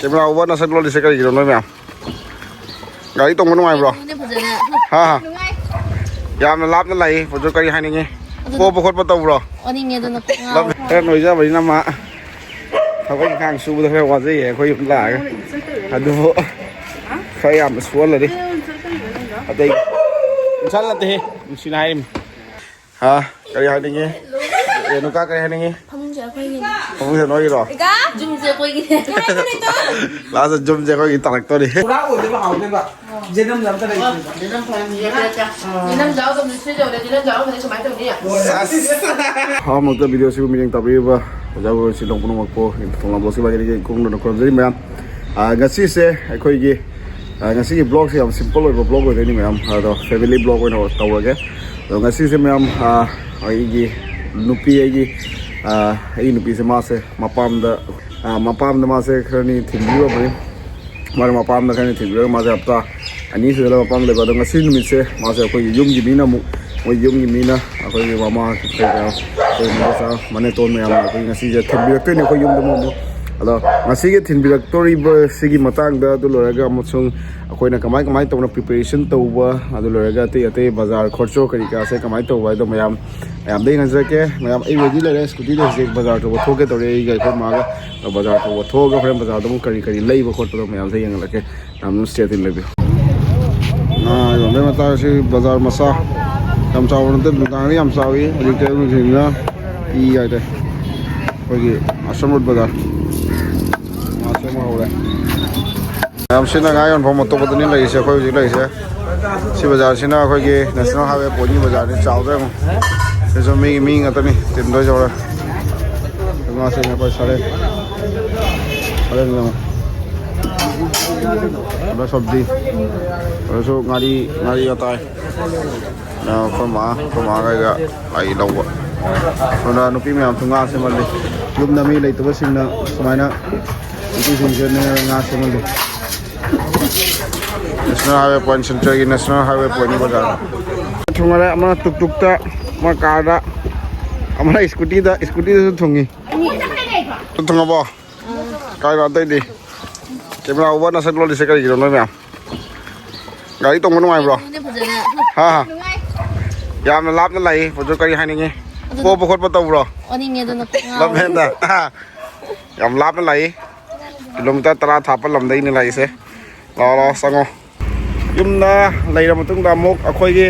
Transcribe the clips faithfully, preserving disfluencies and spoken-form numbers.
Camera ꯎꯕ ꯅꯁꯛ ꯂꯣꯜꯂꯤꯁꯦ ꯀꯔꯤꯒꯤꯅꯣ ꯅꯣꯏ ꯃꯌꯥꯝ? ꯒꯥꯔꯤ ꯇꯣꯡꯕ ꯅꯨꯡꯉꯥꯏꯕ꯭ꯔꯣ? ꯐꯖꯅ ꯍꯥ? ꯌꯥꯝꯅ ꯂꯥꯞꯅ ꯂꯥꯛꯏ꯫ ꯍꯧꯖꯤꯛ ꯀꯔꯤ ꯍꯥꯏꯅꯤꯡꯉꯤ? ꯑꯗꯨꯅ ꯀꯣꯞꯄ ꯈꯣꯠꯄ ꯇꯧꯕ꯭ꯔꯣ? ꯑꯣꯅꯤꯡꯉꯦ ꯑꯗꯨꯅ ꯀꯣꯛ ꯉꯥꯎꯔꯦ꯫ ꯈꯔ ꯅꯣꯏꯖꯕꯅꯤꯅ ꯃꯥ ꯊꯕꯛ ꯏꯪꯈꯥꯡ ꯁꯨꯕꯗ ꯈꯔ ꯋꯥꯖꯩꯌꯦ ꯑꯩꯈꯣꯏ ꯌꯨꯝ ꯂꯥꯛꯑꯒ꯫ ꯑꯗꯨꯕꯨ ꯈꯔ ꯌꯥꯝꯅ ꯁꯨꯍꯜꯂꯗꯤ ꯑꯇꯩ ꯏꯟꯁꯥꯟ ꯅꯠꯇꯦꯍꯦ, ꯅꯨꯡꯁꯤꯅ ꯍꯥꯏꯔꯤꯝꯅꯤ꯫ ꯍꯥ? ꯀꯔꯤ ꯍꯥꯏꯅꯤꯡꯉꯤ? ꯔꯦꯅꯨꯀꯥ ꯀꯔꯤ ꯍꯥꯏꯅꯤꯡꯉꯤ? ꯐꯃꯨꯡꯁꯦ ꯑꯩꯈꯣꯏꯒꯤꯅꯦ꯫ ꯐꯃꯨꯡꯁꯦ ꯅꯣꯏꯒꯤꯔꯣ? ꯏꯀꯥ! ꯌꯨꯝꯁꯦ ꯑꯩꯈꯣꯏꯒꯤꯅꯦ꯫ ꯂꯥꯁꯇ ꯌꯨꯝꯁꯦ ꯑꯩꯈꯣꯏꯒꯤ ꯇꯥꯔꯛꯇꯣꯔꯤ꯫ ꯄꯨꯔꯥ ꯑꯣꯏꯗꯣꯏꯕ, ꯍꯥꯎꯗꯣꯏꯕ꯫ ꯖꯦꯅꯝꯁꯦ ꯑꯝꯇ ꯂꯩꯇꯦꯕ꯫ ꯖꯦꯅꯝ ꯐꯔꯅꯤ, ꯌꯦꯞꯄꯦ, ꯆꯥ꯫ ꯖꯦꯅꯝ ꯌꯥꯎꯗꯕꯅꯤ, ꯁꯤꯗ ꯌꯧꯔꯦ, ꯖꯦꯅꯝ ꯌꯥꯎꯗꯕꯅꯤ, ꯁꯨꯃꯥꯏꯅ ꯇꯧꯅꯤ꯫ ꯑꯍꯥꯟꯕꯃꯛꯇ ꯚꯤꯗꯤꯑꯣꯁꯤꯕꯨ ꯃꯤꯠꯌꯦꯡ ꯇꯥꯕꯤꯔꯤꯕ ꯑꯣꯖꯥ ꯒꯨꯔꯨ ꯁꯤꯂꯣꯡ ꯄꯨꯝꯅꯃꯛꯄꯨ ꯊꯣꯡꯂꯥꯝꯕ ꯁꯤꯕꯥꯒꯤꯗꯒꯤ ꯏꯀꯨꯡꯗꯅ ꯈꯨꯔꯨꯝꯖꯔꯤ ꯃꯌꯥꯝ꯫ ꯑꯥ, ꯉꯁꯤꯁꯦ ꯑꯩꯈꯣꯏꯒꯤ, ꯑꯥ, ꯉꯁꯤꯒꯤ ꯕ꯭ꯂꯣꯒꯁꯦ ꯌꯥꯝ ꯁꯤꯝꯄꯜ ꯑꯣꯏꯕ ꯕ꯭ꯂꯣꯒ ꯑꯣꯏꯗꯣꯏꯅꯤ ꯃꯌꯥꯝ꯫ ꯑꯗꯣ ꯐꯦꯃꯤꯂꯤ ꯕ꯭ꯂꯣꯒ ꯑꯣꯏꯅ ꯇꯧꯔꯒꯦ꯫ ꯑꯗꯣ ꯉꯁꯤꯁꯦ ꯃꯌꯥꯝ, ꯑꯥ, ꯑꯩꯒꯤ ꯅꯨꯄꯤ, ꯑꯩꯒꯤ, ꯑꯥ, ꯑꯩꯒꯤ ꯅꯨꯄꯤꯁꯦ ꯃꯥꯁꯦ ꯃꯄꯥꯝꯗ, ꯑꯥ, ꯃꯄꯥꯝꯗ ꯃꯥꯁꯦ ꯈꯔꯅꯤ ꯊꯤꯟꯕꯤꯔꯨꯕꯅꯤ꯫ ꯃꯥꯅ ꯃꯄꯥꯝꯗ ꯈꯔꯅꯤ ꯊꯤꯟꯕꯤꯔꯒ ꯃꯥꯁꯦ ꯍꯞꯇꯥ ꯑꯅꯤ ꯁꯨꯖꯜꯂ ꯃꯄꯥꯝꯗ ꯂꯩꯕ꯫ ꯑꯗꯣ ꯉꯁꯤ ꯅꯨꯃꯤꯠꯁꯦ ꯃꯥꯁꯦ ꯑꯩꯈꯣꯏꯒꯤ ꯌꯨꯝꯒꯤ ꯃꯤꯅ ꯑꯃꯨꯛ, ꯃꯣꯏ ꯌꯨꯝꯒꯤ ꯃꯤꯅ ꯑꯩꯈꯣꯏꯒꯤ ꯃꯃꯥ, ꯀꯩꯀꯥ, ꯑꯩꯈꯣꯏ ꯃꯅꯦꯇꯣꯟ ꯃꯌꯥꯝꯅ ꯑꯩꯈꯣꯏ ꯉꯁꯤꯁꯦ ꯊꯤꯟꯕꯤꯔꯛꯇꯣꯏꯅꯦ ꯑꯩꯈꯣꯏ ꯌꯨꯝꯗ ꯑꯃꯨꯛ ꯑꯃꯨꯛ꯫ ꯑꯗꯣ ꯉꯁꯤꯒꯤ ꯊꯤꯟꯕꯤꯔꯛꯇꯣꯔꯤꯕꯁꯤꯒꯤ ꯃꯇꯥꯡꯗ, ꯑꯗꯨ ꯂꯣꯏꯔꯒ ꯑꯃꯁꯨꯡ ꯑꯩꯈꯣꯏꯅ ꯀꯃꯥꯏ ꯀꯃꯥꯏ ꯇꯧꯅ ꯄ꯭ꯔꯤꯄꯦꯔꯦꯁꯟ ꯇꯧꯕ, ꯑꯗꯨ ꯂꯣꯏꯔꯒ ꯑꯇꯩ ꯑꯇꯩ ꯕꯖꯥꯔ ꯈꯣꯔꯆꯣ ꯀꯔꯤ ꯀꯔꯥꯁꯦ ꯀꯃꯥꯏꯅ ꯇꯧꯕ ꯍꯥꯏꯗꯣ ꯃꯌꯥꯝ, ꯃꯌꯥꯝꯗꯒꯤ ꯉꯥꯡꯖꯔꯛꯀꯦ꯫ ꯃꯌꯥꯝ ꯑꯩ ꯔꯦꯗꯤ ꯂꯩꯔꯦ, ꯁ꯭ꯀꯨꯇꯤꯗ ꯍꯧꯖꯤꯛ ꯕꯖꯥꯔ ꯇꯧꯕ ꯊꯣꯛꯀꯦ ꯇꯧꯔꯦ ꯑꯩꯒ ꯑꯩꯈꯣꯏ ꯃꯥꯒ꯫ ꯑꯗꯣ ꯕꯖꯥꯔ ꯇꯧꯕ ꯊꯣꯛꯑꯒ ꯍꯣꯔꯦꯟ ꯕꯖꯥꯔꯗ ꯑꯃꯨꯛ ꯀꯔꯤ ꯀꯔꯤ ꯂꯩꯕ ꯈꯣꯠꯄꯗꯣ ꯃꯌꯥꯝꯁꯦ ꯌꯦꯡꯍꯜꯂꯛꯀꯦ꯫ ꯌꯥꯝ ꯑꯗꯨꯝ ꯁ꯭ꯇꯦ ꯇ꯭ꯌꯨꯟ ꯂꯩꯕꯤꯌꯨ꯫ ꯉꯥ ꯌꯣꯟꯕꯩ ꯃꯇꯥꯡꯁꯤ ꯕꯖꯥꯔ ꯃꯆꯥ ꯌꯥꯝ ꯆꯥꯎꯕ ꯅꯠꯇꯦ, ꯅꯨꯡꯗꯥꯡꯗꯤ ꯌꯥꯝ ꯆꯥꯎꯏ꯫ ꯍꯧꯖꯤꯛꯇꯤ ꯑꯌꯨꯛ ꯅꯨꯡꯊꯤꯜꯅ ꯏ ꯍꯥꯏꯗꯦ ꯑꯩꯈꯣꯏꯒꯤ ꯑꯁꯝ ꯔꯣꯗ ꯕꯖꯥꯔ ꯃꯥ ꯁꯦꯝꯕ ꯍꯧꯔꯦ꯫ ꯃꯌꯥꯝ ꯁꯤꯅ ꯉꯥ ꯌꯣꯟꯐꯝ ꯑꯇꯣꯞꯄꯗꯅꯤ ꯂꯩꯔꯤꯁꯦ, ꯑꯩꯈꯣꯏ ꯍꯧꯖꯤꯛ ꯂꯩꯔꯤꯁꯦ꯫ ꯁꯤ ꯕꯖꯥꯔꯁꯤꯅ ꯑꯩꯈꯣꯏꯒꯤ ꯅꯦꯁꯅꯦꯜ ꯍꯥꯏꯋꯦ ꯄꯣꯏꯟꯒꯤ ꯕꯖꯥꯔꯅꯤ, ꯆꯥꯎꯗ꯭ꯔꯥ ꯌꯦꯡꯉꯨ꯫ ꯁꯤꯁꯨ ꯃꯤꯒꯤ ꯃꯤ ꯉꯥꯛꯇꯅꯤ, ꯇꯤꯟꯗꯣꯏ ꯆꯥꯎꯔꯦ꯫ ꯉꯥꯁꯦ ꯑꯩꯈꯣꯏ ꯁꯔꯦꯡ꯫ ꯁꯔꯦꯡ ꯌꯦꯡꯉꯨ꯫ ꯑꯗ ꯁꯕꯖꯤ꯫ ꯑꯗꯁꯨ ꯉꯥꯔꯤ, ꯉꯥꯔꯤ ꯑꯇꯥꯏ꯫ ꯑꯩꯈꯣꯏ ꯃꯥ, ꯑꯩꯈꯣꯏ ꯃꯥꯒ ꯑꯩꯒ ꯑꯩ ꯂꯧꯕ꯫ ꯑꯗꯨꯅ ꯅꯨꯄꯤ ꯃꯌꯥꯝꯁꯨ ꯉꯥ ꯁꯦꯝꯍꯜꯂꯤ꯫ ꯌꯨꯝꯗ ꯃꯤ ꯂꯩꯇꯕꯁꯤꯡꯅ ꯁꯨꯃꯥꯏꯅ ꯅꯨꯄꯤꯁꯤꯡꯁꯦ ꯅꯦꯛꯑꯒ ꯉꯥ ꯁꯦꯝꯍꯜꯂꯤ꯫ ꯅꯦꯁꯅꯦꯜ ꯍꯥꯏꯋꯦ ꯄꯣꯏꯟ, ꯁꯦꯟꯇ꯭ꯔꯦꯜꯒꯤ ꯅꯦꯁꯅꯦꯜ ꯍꯥꯏꯋꯦ ꯄꯣꯏꯟ ꯕꯖꯥꯔ꯫ ꯊꯨꯡꯉꯔꯦ, ꯑꯃꯅ ꯇꯨꯛ ꯇꯨꯛꯇ, ꯑꯃꯅ ꯀꯥꯔꯗ, ꯑꯃꯅ ꯁ꯭ꯀꯨꯇꯤꯗ, ꯁ꯭ꯀꯨꯇꯤꯗꯁꯨ ꯊꯨꯡꯉꯤ꯫ ꯊꯨꯡꯉꯕꯣ? ꯀꯥꯏꯅꯣ ꯑꯇꯩꯗꯤ? ꯀꯦꯃꯦꯔꯥ ꯑꯣꯚꯔ ꯅꯁꯛ ꯂꯣꯜꯂꯤꯁꯦ ꯀꯔꯤꯒꯤꯅꯣ ꯅꯣꯏ ꯃꯌꯥꯝ? ꯒꯥꯔꯤ ꯇꯣꯡꯕ ꯅꯨꯡꯉꯥꯏꯕ꯭ꯔꯣ? ꯐꯖꯅ ꯍꯥ ꯍꯥ꯫ ꯅꯨꯡꯉꯥꯏ꯫ ꯌꯥꯝꯅ ꯂꯥꯞꯅ ꯂꯥꯛꯏ ꯄꯨꯖꯨ, ꯀꯔꯤ ꯍꯥꯏꯅꯤꯡꯉꯤ? ꯑꯗꯨꯅ ꯄꯣꯞꯄ ꯈꯣꯠꯄ ꯇꯧꯕ꯭ꯔꯣ? ꯑꯣꯅꯤꯡꯉꯦ ꯑꯗꯨꯅ ꯉꯥꯎꯋꯦ꯫ ꯂꯝꯍꯦꯟꯗ ꯑꯍꯥ꯫ ꯌꯥꯝ ꯂꯥꯞꯅ ꯂꯥꯛꯏ꯫ ꯀꯤꯂꯣꯃꯤꯇꯔ ꯇꯔꯥ ꯊꯥꯞꯄ ꯂꯝꯗꯩꯅꯦ ꯂꯥꯛꯏꯁꯦ꯫ ꯂꯥꯛꯑꯣ ꯂꯥꯛꯑꯣ ꯆꯪꯉꯣ꯫ ꯌꯨꯝꯗ ꯂꯩꯔ ꯃꯇꯨꯡꯗ ꯑꯃꯨꯛ ꯑꯩꯈꯣꯏꯒꯤ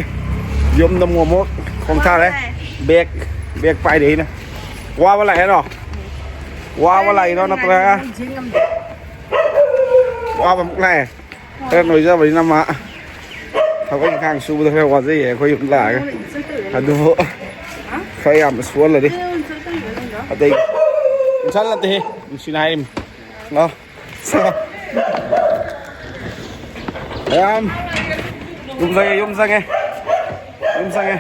ꯌꯨꯝꯗ ꯑꯃꯨꯛ ꯑꯃꯨꯛ ꯈꯣꯡꯊꯥꯔꯦ꯫ ꯕꯦꯛ ꯕꯦꯛ ꯄꯥꯏꯔꯦ ꯑꯩꯅ꯫ ꯋꯥꯕ ꯂꯥꯛꯑꯦꯔꯣ? ꯋꯥꯕ ꯂꯥꯛꯏꯔꯣ ꯅꯠꯇ꯭ꯔꯒ? ꯋꯥꯕ ꯑꯃꯨꯛ ꯂꯥꯛꯑꯦ꯫ ꯈꯔ ꯅꯣꯏꯖꯕꯅꯤꯅ ꯃꯥ ꯊꯕꯛ ꯏꯪꯈꯥꯡ ꯁꯨꯕꯗ ꯈꯔ ꯋꯥꯖꯩꯌꯦ ꯑꯩꯈꯣꯏ ꯌꯨꯝ ꯂꯥꯛꯑꯒ꯫ ꯑꯗꯨꯕꯨ ꯈꯔ ꯌꯥꯝꯅ ꯁꯨꯍꯜꯂꯗꯤ꯫ ꯑꯇꯩ ꯏꯟꯁꯥꯟ ꯅꯠꯇꯦꯍꯦ, ꯅꯨꯡꯁꯤꯅ ꯍꯥꯏꯔꯤꯝ꯫ ꯂꯥꯎ꯫ ꯃꯌꯥꯝ ꯌꯨꯝ ꯆꯪꯉꯦ, ꯌꯨꯝ ꯆꯪꯉꯦ, ꯌꯨꯝ ꯆꯪꯉꯦ꯫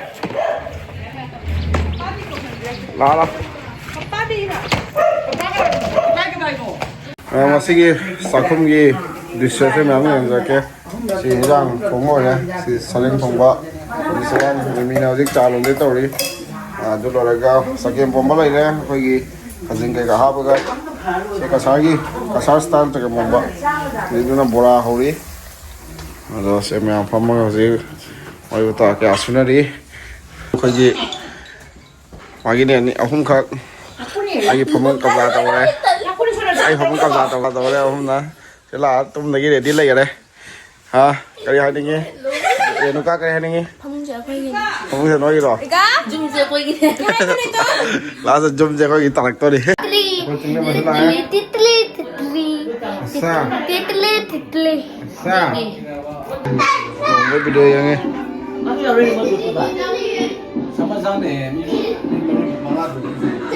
ꯂꯥꯛꯑꯣ, ꯂꯥꯛꯑꯣ꯫ ꯑ, ꯉꯁꯤꯒꯤ ꯆꯥꯛꯈꯨꯝꯒꯤ ꯗꯤꯁꯁꯦ ꯃꯌꯥꯝ ꯌꯦꯡꯖꯔꯛꯀꯦ꯫ ꯁꯤ ꯏꯟꯖꯥꯡ ꯊꯣꯡꯕ ꯑꯣꯏꯔꯦ꯫ ꯁꯤ ꯁꯔꯦꯡ ꯊꯣꯡꯕ꯫ ꯁꯤ ꯁꯔꯦꯡ ꯃꯤꯅ ꯍꯧꯖꯤꯛ ꯆꯥ ꯂꯣꯟꯗꯣꯏ ꯇꯧꯔꯤ꯫ ꯑ, ꯑꯗꯨ ꯂꯣꯏꯔꯒ ꯆꯒꯦꯝ ꯄꯣꯝꯕ ꯂꯩꯔꯦ꯫ ꯑꯩꯈꯣꯏꯒꯤ ꯈꯥꯖꯤꯡ ꯀꯩꯀꯥ ꯍꯥꯞꯄꯒ ꯁꯤ ꯀꯁꯥꯔꯒꯤ, ꯀꯁꯥꯔ ꯁ꯭ꯇꯥꯏꯜ ꯆꯒꯦꯝ ꯄꯣꯝꯕ꯫ ꯑꯗꯨꯅ ꯕꯣꯔꯥ ꯍꯧꯔꯤ꯫ ꯑꯗꯣ ꯁꯦ ꯃꯌꯥꯝ ꯐꯝꯃꯒ ꯍꯧꯖꯤꯛ ꯋꯥꯔꯤ ꯋꯥꯇꯥ ꯀꯌꯥ ꯁꯨꯅꯔꯤ꯫ ꯑꯩꯈꯣꯏꯒꯤ ꯃꯥꯒꯤꯅꯦ ꯑꯅꯤ ꯑꯍꯨꯝꯈꯛ ꯑꯩꯒꯤ ꯐꯃꯨꯡ ꯀꯕꯖꯥ ꯇꯧꯔꯦ꯫ ꯑꯩ ꯐꯃꯨꯡ ꯀꯕꯖꯥ ꯇꯧꯔꯦ ꯑꯍꯨꯝꯅ꯫ ꯁꯤ ꯂꯥꯛꯑ ꯇꯨꯝꯗꯒꯤ ꯔꯦꯗꯤ ꯂꯩꯈꯔꯦ꯫ ꯍꯥ? ꯀꯔꯤ ꯍꯥꯏꯅꯤꯡꯉꯤ? ꯔꯦꯅꯨꯀꯥ ꯀꯔꯤ ꯍꯥꯏꯅꯤꯡꯉꯤ? ꯐꯃꯨꯡꯁꯦ ꯑꯩꯈꯣꯏꯒꯤꯅꯦ꯫ ꯐꯃꯨꯡꯁꯦ ꯅꯣꯏꯒꯤꯔꯣ? ꯌꯨꯝꯁꯦ ꯑꯩꯈꯣꯏꯒꯤꯅꯦ꯫ ꯂꯥꯁꯇ ꯌꯨꯝꯁꯦ ꯑꯩꯈꯣꯏꯒꯤ ꯇꯥꯔꯛꯇꯣꯔꯤ꯫ ꯇꯤꯠꯂꯤ, ꯑꯩꯈꯣꯏ ꯆꯤꯡꯂꯦꯝꯕꯁꯨ ꯂꯥꯛꯑꯦ꯫ ꯇꯤꯠꯂꯤ, ꯇꯤꯠꯂꯤ, ꯇꯤꯠꯂꯤ꯫ ꯑꯁꯥ꯫ ꯇꯤꯠꯂꯤ, ꯇꯤꯠꯂꯤ꯫ ꯑꯁꯥ꯫ ꯂꯨꯍꯣꯡꯕꯩ ꯚꯤꯗꯤꯑꯣ ꯌꯦꯡꯉꯦ꯫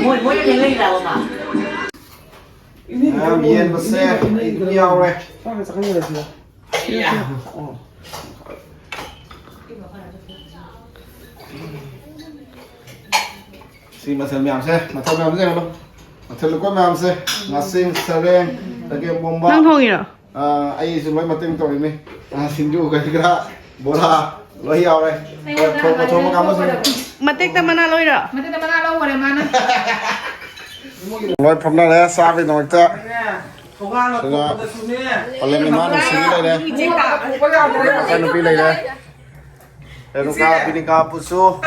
ꯃꯣꯏ, ꯃꯣꯏ ꯂꯩ ꯂꯩꯔꯕ ꯃꯥ? ꯃꯌꯥꯝ ꯌꯦꯟꯕꯁꯦ ꯑꯩ ꯑꯗꯨꯝ ꯌꯥꯎꯔꯦ꯫ ꯁꯤ ꯃꯊꯦꯜ ꯃꯌꯥꯝꯁꯦ, ꯃꯊꯦꯜ ꯃꯌꯥꯝꯁꯦ ꯌꯦꯡꯉꯣ꯫ ꯃꯊꯦꯜ ꯂꯨꯀꯣꯏ ꯃꯌꯥꯝꯁꯦ, ꯉꯥꯁꯤꯡ, ꯁꯔꯦꯡ, ꯆꯒꯦꯝ ꯄꯣꯝꯕ꯫ ꯅꯪ ꯊꯣꯡꯉꯤꯔꯣ? ꯑꯥ, ꯑꯩꯁꯨ ꯂꯣꯏ ꯃꯇꯦꯡ ꯇꯧꯔꯤꯅꯤ꯫ ꯑꯥ, ꯁꯤꯡꯖꯨ ꯀꯔꯤ ꯀꯔꯥ, ꯕꯣꯔꯥ, ꯂꯣꯏ ꯌꯥꯎꯔꯦ꯫ ꯑꯩꯉꯣꯟꯗ ꯊꯣꯡꯕ, ꯊꯣꯡꯕ ꯀꯥꯡꯕꯨꯁꯤꯡ꯫ ꯃꯇꯦꯛꯇ ꯃꯅꯥ ꯂꯣꯏꯔꯣ? ꯃꯇꯦꯛꯇ ꯃꯅꯥ ꯂꯧꯈꯔꯦ ꯃꯥꯅ꯫ ꯂꯣꯏ ꯐꯝꯅꯔꯦ ꯆꯥꯕꯒꯤꯗꯃꯛꯇ꯫ ꯁꯤꯗ ꯄꯂꯦꯝ ꯏꯃꯥ ꯅꯨꯡꯁꯤꯕꯤ ꯂꯩꯔꯦ꯫ ꯃꯆꯥꯅꯨꯄꯤ ꯂꯩꯔꯦ꯫ ꯔꯦꯅꯨꯀꯥ, ꯕꯤꯅꯤꯀꯥ, ꯄꯨꯁꯨ꯫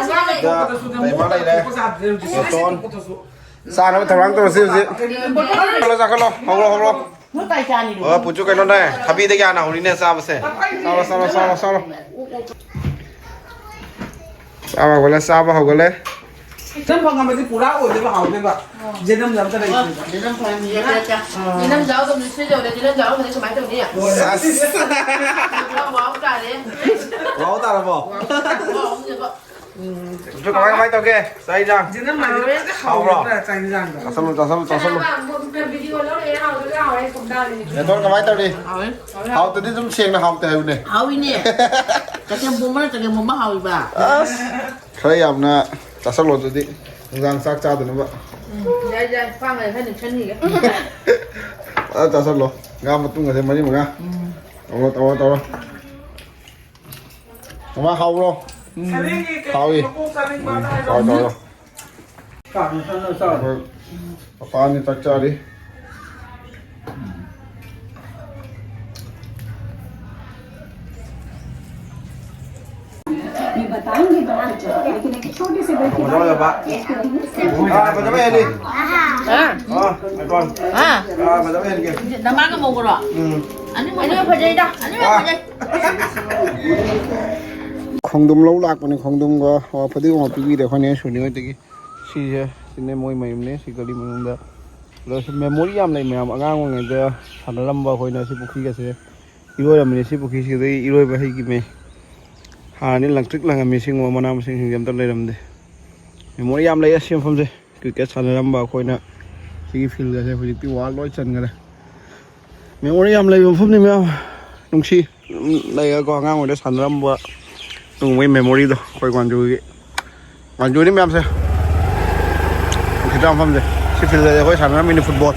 ꯁꯤꯗ ꯂꯩꯃ ꯂꯩꯔꯦ꯫ ꯅꯦꯇꯣꯟ꯫ ꯆꯥꯅꯕ ꯊꯧꯔꯥꯡ ꯇꯧꯔꯁꯤ ꯍꯧꯖꯤꯛ꯫ ꯆꯥꯈꯠꯂꯣ, ꯆꯥꯈꯠꯂꯣ꯫ ꯍꯧꯔꯣ, ꯍꯧꯔꯣ꯫ ꯅꯣꯏ ꯀꯥꯏ ꯆꯥꯅꯤꯅꯣ? ꯑꯣ, ꯄꯨꯆꯨ ꯀꯩꯅꯣꯅꯦ, ꯊꯕꯤꯗꯒꯤ ꯍꯥꯟꯅ ꯍꯧꯔꯤꯅꯦ ꯆꯥꯕꯁꯦ꯫ ꯆꯥꯔꯣ, ꯆꯥꯔꯣ, ꯆꯥꯔꯣ, ꯆꯥꯔꯣ꯫ ꯆꯥꯕ ꯍꯧꯒꯠꯂꯦ, ꯆꯥꯕ ꯍꯧꯒꯠꯂꯦ꯫ ꯏꯆꯝ ꯐꯪꯉꯝꯃꯗꯤ ꯄꯨꯔꯥ ꯑꯣꯏꯗꯣꯏꯕ, ꯍꯥꯎꯗꯣꯏꯕ꯫ ꯖꯦꯅꯝꯁꯦ ꯑꯝꯇ ꯂꯩꯇꯦꯕ꯫ ꯖꯦꯅꯝ ꯐꯪꯉꯝꯃꯗꯤ ꯈꯔ ꯆꯥ-, ꯖꯦꯅꯝ ꯌꯥꯎꯗꯕꯅꯤ, ꯁꯤꯗ ꯌꯧꯔꯦ, ꯖꯦꯅꯝ ꯌꯥꯎꯔꯝꯃꯗꯤ ꯀꯃꯥꯏꯅ ꯇꯧꯅꯤ? ꯑꯁ꯫ ꯄꯨꯔꯥ ꯋꯥꯎ ꯇꯥꯔꯦ꯫ ꯋꯥꯎ ꯇꯥꯔꯕꯣ? ꯋꯥꯎ ꯑꯃꯅꯦꯕ꯫ ꯏꯆꯦ, ꯀꯃꯥꯏ, ꯀꯃꯥꯏ ꯇꯧꯒꯦ? ꯆꯥꯛ ꯏꯟꯖꯥꯡ? ꯍꯥꯎꯕ꯭ꯔꯣ? ꯆꯥꯛ ꯏꯟꯖꯥꯡꯗꯣ꯫ ꯆꯥꯁꯜꯂꯨ, ꯆꯥꯁꯜꯂꯨ, ꯆꯥꯁꯜꯂꯨ꯫ ꯅꯦꯇꯣꯟ, ꯀꯃꯥꯏ ꯇꯧꯔꯤ? ꯍꯥꯎꯋꯦ꯫ ꯍꯥꯎꯇꯗꯤ ꯑꯗꯨꯝ ꯁꯦꯡꯅ ꯍꯥꯎꯇꯦ ꯍꯥꯏꯕꯅꯦ꯫ ꯍꯥꯎꯏꯅꯦ꯫ ꯆꯒꯦꯝ ꯄꯣꯝꯕꯅ ꯆꯒꯦꯝ ꯄꯣꯝꯕ ꯍꯥꯎꯏꯕ꯫ ꯑꯁ, ꯈꯔ ꯌꯥꯝꯅ ꯆꯥꯁꯜꯂꯣ ꯑꯗꯨꯗꯤ, ꯅꯨꯡꯗꯥꯡ ꯆꯥꯛ ꯆꯥꯗꯅꯕ꯫ ꯎꯝ, ꯌꯥꯏ, ꯌꯥꯏ꯫ ꯄꯥꯡꯒꯜ ꯈꯔ ꯅꯦꯝꯁꯟꯈꯤꯒꯦ꯫ ꯐꯖꯅ ꯆꯥꯁꯜꯂꯣ꯫ ꯉꯥ ꯃꯇꯨꯝꯒꯁꯦ ꯃꯔꯤ ꯃꯉꯥ꯫ ꯎꯝ꯫ ꯇꯧꯔꯣ, ꯇꯧꯔꯣ, ꯇꯧꯔꯣ꯫ ꯃꯃꯥ, ꯍꯥꯎꯕ꯭ꯔꯣ? ꯎꯝ꯫ ꯍꯥꯎꯏ꯫ ꯎꯝ, ꯍꯥꯎ, ꯍꯥꯎ, ꯍꯥꯎ꯫ ꯑꯩꯈꯣꯏ ꯄꯄꯥꯅꯤ ꯆꯥꯛ ꯆꯥꯔꯤ꯫ ये बताएंगे बाद में, लेकिन एक छोटे से break के बाद हाँ, बजाओ, बजाओ। हाँ, हाँ, हाँ, बजाओ। ꯅꯃꯥꯒ ꯃꯧꯒꯔꯣ? ꯎꯝ꯫ ꯑꯅꯤꯃꯛ ꯐꯖꯩꯗ, ꯑꯅꯤꯃꯛ ꯐꯖꯩ꯫ ꯈꯣꯡꯗ꯭ꯔꯨꯝ ꯂꯧ ꯂꯥꯛꯄꯅꯤ, ꯈꯣꯡꯗ꯭ꯔꯨꯝꯒ ꯐꯗꯤꯒꯣꯝ ꯄꯤꯕꯤꯔꯦ ꯑꯩꯈꯣꯏꯅꯦ ꯁꯨꯅꯤ ꯍꯣꯏꯗꯒꯤ꯫ ꯁꯤꯁꯦ, ꯁꯤꯅꯦ ꯃꯣꯏ ꯃꯌꯨꯝꯅꯦ, ꯁꯤ ꯒꯂꯤ ꯃꯅꯨꯡꯗ꯫ ꯑꯗꯣ ꯁꯤ memory ꯌꯥꯝ ꯂꯩ ꯃꯌꯥꯝ, ꯑꯉꯥꯡ ꯑꯣꯏꯔꯤꯉꯩꯗ ꯁꯥꯟꯅꯔꯝꯕ ꯑꯩꯈꯣꯏꯅ ꯁꯤ ꯄꯨꯈ꯭ꯔꯤꯒꯁꯦ ꯏꯔꯣꯏꯔꯝꯃꯤꯅꯦ꯫ ꯁꯤ ꯄꯨꯈ꯭ꯔꯤꯁꯤꯗꯒꯤ ꯏꯔꯣꯏꯕ ꯍꯩꯈꯤꯃꯦ꯫ ꯍꯥꯟꯅꯗꯤ ꯂꯪꯇ꯭ꯔꯤꯛ ꯂꯪꯉꯝꯃꯤ, ꯁꯤꯒꯨꯝꯕ ꯃꯅꯥ ꯃꯁꯤꯡꯁꯤꯡꯁꯦ ꯑꯝꯇ ꯂꯩꯔꯝꯗꯦ꯫ Memory ꯌꯥꯝ ꯂꯩ ꯑꯁꯤ ꯃꯐꯝꯁꯦ꯫ Cricket ꯁꯥꯟꯅꯔꯝꯕ ꯑꯩꯈꯣꯏꯅ ꯁꯤꯒꯤ field ꯑꯁꯦ ꯍꯧꯖꯤꯛꯇꯤ wall ꯂꯣꯏ ꯆꯟꯈ꯭ꯔꯦ꯫ Memory ꯌꯥꯝ ꯂꯩꯕ ꯃꯐꯝꯅꯤ ꯃꯌꯥꯝ꯫ ꯅꯨꯡꯁꯤ꯫ ꯑꯗꯨꯝ ꯂꯩꯔꯒꯀꯣ, ꯑꯉꯥꯡ ꯑꯣꯏꯔꯤꯉꯩꯗ ꯁꯥꯟꯅꯔꯝꯕ ꯅꯣꯡꯃꯩ memory ꯗꯣ ꯑꯩꯈꯣꯏ ꯋꯥꯟꯖꯨꯒꯤ꯫ ꯋꯥꯟꯖꯨꯅꯤ ꯃꯌꯥꯝꯁꯦ꯫ ꯅꯨꯡꯁꯤꯠꯇ ꯃꯐꯝꯁꯦ꯫ ꯁꯤ field ꯑꯁꯦ ꯑꯩꯈꯣꯏ ꯁꯥꯟꯅꯔꯝꯃꯤꯅꯤ football꯫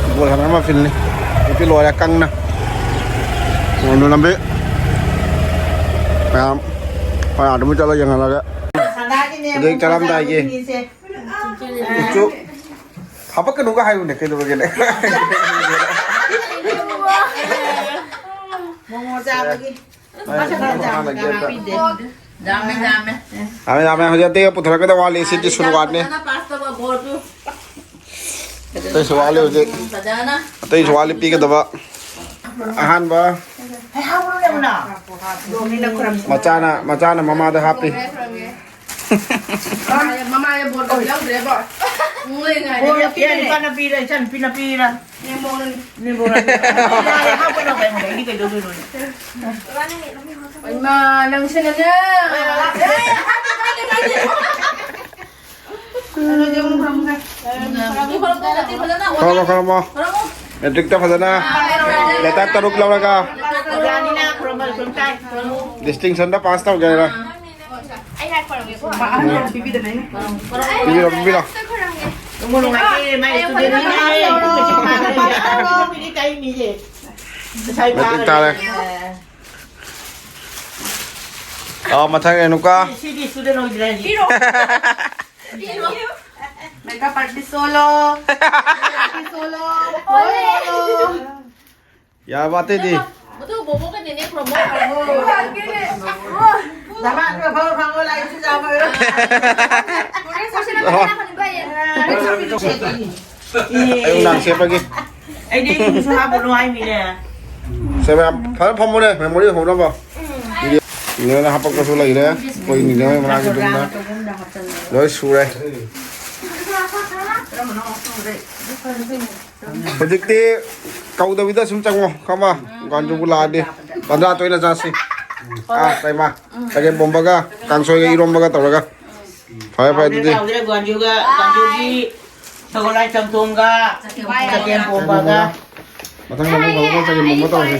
Football ꯁꯥꯟꯅꯔꯝꯕ field ꯅꯤ꯫ ꯍꯧꯖꯤꯛꯇꯤ ꯂꯣꯏꯔꯦ ꯀꯪꯅ꯫ ꯋꯥꯟꯖꯨ ꯂꯝꯕꯤ꯫ ꯃꯌꯥꯝ ꯍꯣꯏ ꯑꯥꯗ ꯑꯃꯨꯛ ꯆꯠꯂ ꯌꯦꯡꯍꯜꯂꯒꯦ꯫ ꯑꯗꯩ ꯆꯥꯔꯝꯗꯥꯏꯒꯤ ꯎꯆꯨ ꯍꯥꯄꯛꯀꯅꯨꯒ ꯍꯥꯏꯌꯨꯅꯦ, ꯀꯩꯗꯧꯔꯒꯦꯅꯦ? ꯃꯣꯃꯣ ꯆꯥꯕꯒꯤ ꯃꯁꯛ ꯌꯥꯝ ꯌꯥꯝꯅ ꯍꯥꯞꯄꯤꯗꯦ꯫ ꯌꯥꯝꯃꯦ, ꯌꯥꯝꯃꯦ꯫ ꯌꯥꯝꯃꯦ, ꯌꯥꯝꯃꯦ꯫ ꯍꯧꯖꯤꯛ ꯑꯇꯩꯒ ꯄꯨꯊꯣꯔꯛꯀꯗꯕ ꯋꯥꯠꯂꯤ꯫ ꯁꯤꯗꯤ ꯁꯨꯔꯨ ꯋꯥꯠꯅꯤ꯫ ꯐꯖꯅ ꯄꯥꯁ ꯇꯧꯕ ꯕꯣꯔꯗꯨ꯫ ꯑꯇꯩꯁꯨ ꯋꯥꯠꯂꯤ ꯍꯧꯖꯤꯛ꯫ ꯐꯖꯅ꯫ ꯑꯇꯩꯁꯨ ꯋꯥꯠꯂꯤ ꯄꯤꯒꯗꯕ꯫ ꯑꯍꯥꯟꯕ꯫ ꯃꯆꯥꯅ, ꯃꯆꯥꯅ ꯃꯃꯥꯗ ꯍꯥꯞꯄꯤ꯫ ꯃꯃꯥꯁꯦ ꯕꯣꯔꯗ ꯌꯥꯎꯗ꯭ꯔꯦꯕꯣ꯫ ꯃꯣꯏ ꯉꯥꯏꯔꯦ꯫ ꯕꯣꯔꯗ ꯄꯤꯔꯦ, ꯏꯆꯥꯅꯨꯄꯤꯔ, ꯏꯆꯥꯅꯨꯄꯤꯅ ꯄꯤꯔ꯫ ꯅꯦꯝꯕꯣꯛꯅ꯫ ꯅꯦꯝꯕꯣꯛꯅ꯫ ꯌꯥꯔꯦ, ꯍꯥꯞꯀꯅꯣ ꯀꯩꯅꯣ, ꯑꯩꯗꯤ ꯀꯩꯗꯧꯗꯣꯏꯅꯣꯅꯦ? ꯏꯃꯥ, ꯅꯪꯁꯤꯅꯅꯦ꯫ ꯑꯗꯨꯗꯤ ꯑꯃꯨꯛ ꯐꯝꯃꯨ꯫ ꯈꯔ ꯈꯔ ꯑꯃ꯫ ꯃꯦꯇ꯭ꯔꯤꯛꯇ ꯐꯖꯅ ꯂꯦꯇꯔ ꯇꯔꯨꯛ ꯂꯧꯔꯒ ꯗꯤꯁꯇꯤꯡꯁꯟꯗ ꯄꯥꯁ ꯇꯧꯒꯦ ꯍꯥꯏꯔꯣ? ꯄꯤꯕꯤꯔꯣ, ꯄꯤꯕꯤꯔꯣ꯫ ꯃꯦꯇ꯭ꯔꯤꯛ ꯇꯥꯔꯦ꯫ ꯑꯥ, ꯃꯊꯪ ꯔꯦꯅꯨꯀꯥ꯫ ꯁꯤꯗꯤ ꯁꯤꯗ ꯂꯣꯏꯗ꯭ꯔꯦ꯫ ꯃꯦꯀꯞ ꯑꯥꯔꯇꯤꯁ ꯑꯣꯜꯂꯣ꯫ ꯑꯥꯔꯇꯤꯁ ꯑꯣꯜꯂꯣ꯫ ꯌꯥꯔꯕ ꯑꯇꯩꯗꯤ? ꯃꯗꯨ ꯕꯣꯕꯣꯛꯀꯅꯤꯅꯦ, ꯄ꯭ꯔꯣꯃꯣ꯫ ꯅꯃꯥꯟꯅꯕ ꯐꯕ ꯐꯪꯉꯣ, ꯂꯥꯏꯔꯤꯛꯁꯨ ꯆꯥꯕ ꯑꯣꯏꯔꯣ꯫ ꯑꯌꯨꯛ ꯅꯨꯡꯗꯥꯡ ꯁꯦꯠꯄꯒꯤ꯫ ꯑꯩꯗꯤ ꯑꯩꯒꯤꯁꯨ ꯍꯥꯞꯄꯨꯅꯨ ꯍꯥꯏꯃꯤꯅꯦ꯫ ꯁꯦ ꯃꯌꯥꯝ ꯐꯖꯅ ꯐꯝꯃꯨꯅꯦ, ꯃꯦꯃꯣꯔꯤ ꯍꯧꯅꯕ꯫ ꯅꯤꯅꯦꯅ ꯍꯥꯄꯛꯄꯁꯨ ꯂꯩꯔꯦ꯫ ꯑꯩꯈꯣꯏ ꯅꯤꯅꯦ ꯍꯣꯏ ꯃꯅꯥꯛꯀꯤ ꯑꯗꯨꯝꯅ ꯂꯣꯏ ꯁꯨꯔꯦ꯫ ꯍꯧꯖꯤꯛꯇꯤ ꯀꯧꯗꯕꯤꯗ ꯁꯨꯝ ꯆꯪꯉꯣ, ꯈꯪꯉꯕ? ꯒꯥꯟꯖꯨꯕꯨ ꯂꯥꯛꯑꯗꯤ ꯄꯟꯗ꯭ꯔꯥ ꯇꯣꯏꯅ ꯆꯥꯁꯤ꯫ ꯑꯥ, ꯀꯩꯃ, ꯆꯒꯦꯝ ꯄꯣꯝꯕꯒ ꯀꯥꯡꯁꯣꯏꯒ ꯏꯔꯣꯝꯕꯒ ꯇꯧꯔꯒ꯫ ꯐꯔꯦ, ꯐꯔꯦ, ꯑꯗꯨꯗꯤ꯫ ꯍꯥꯎꯗ꯭ꯔꯦ, ꯍꯥꯎꯗ꯭ꯔꯦ, ꯒꯥꯟꯖꯨꯒ, ꯒꯥꯟꯖꯨꯒꯤ ꯁꯒꯣꯜꯍꯋꯥꯏ ꯆꯝꯊꯣꯡꯒ ꯆꯒꯦꯝ ꯄꯣꯝꯕꯒ꯫ ꯃꯊꯪꯗ ꯑꯃꯨꯛ ꯐꯖꯅ ꯆꯒꯦꯝ ꯄꯣꯝꯕ ꯇꯧꯔꯁꯤ꯫